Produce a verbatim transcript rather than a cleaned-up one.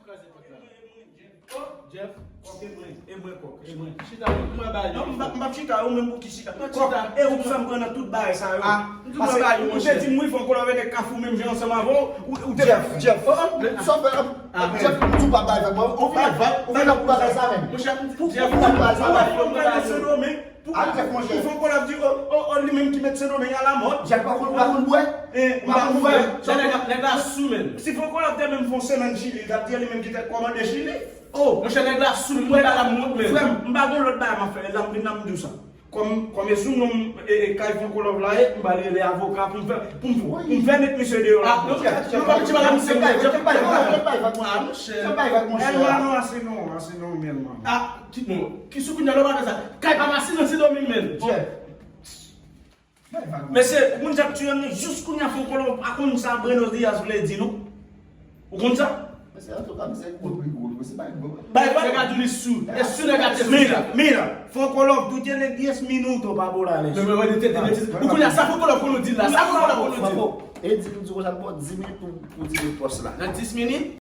Kraze pòt la. Jeff, kòk e mwen, e mwen kòk, e mwen. Chita, mwen ba yo. Non, m p ap chita, ou menm pou ki chita. Kòk, e ou k fè m pran nan tout bagay sa yo. Ah, m di mwen ba yo, monchè. Ou te di m wi, fò w kolabore avèk Kafou menm jan ansanm avè w, ou te... Jeff, Jeff, sa w fè la, Jeff, m di w pa bay vag mwen, ou vin ak vag, ou vin ak bagay sa menm. Monchè, Jeff, ou pa bay sa menm. Ou wè fò m pran nan Sendomeng. Pou, pou Franco l ap di, oh, oh, oh, li menm ki met Sendomeng alamòd. Jack pa konn, pa konn bwè. Eh, m pa konn bwè. Sa nèg la, nèg la sou menm. Si Franco l ap di menm fè yon semèn Chili, l t ap di li menm ki t ap kòmande Chili. Oh, monchè, nèg la sou menm, mwen pa la mont menm. Frè m, m pa gen lòt bagay m ap fè, la m vin la m di w sa. Kòm, kòm e sou non m, e, e, kay Franco Love la ye, m ba l rele avoka pou m fè, pou m, pou m fè met misye deyò la. Ah, non, non, pa ti bagay misye. Ah, monchè. Elmano, ase non, ase non, Elmano. Ah, Ki, bon, ki sou kounye a lè w pa fè sa? Kay pa fasil nan Sendomeng, menn. Mesye, ou konn sa k tiye m nan? Jis kounye a Franco Love pa konn sa Buenos Dias vle di, non? Ou konn sa? Mesye, antouka, misye gwo, pi gwo, mesye pa yon gwo. Bay vag. Nèg la di li sou. E sou nèg la te sou. Mira, mira. Franco Love, tú tienes diez minutos pa volar eso. Ou kounye a sa Franco Love konn nou di la? Sa Franco Love konn nou di? E di nou di konsa l pran dis minit pou, pou di pòs la. Nan dis minit?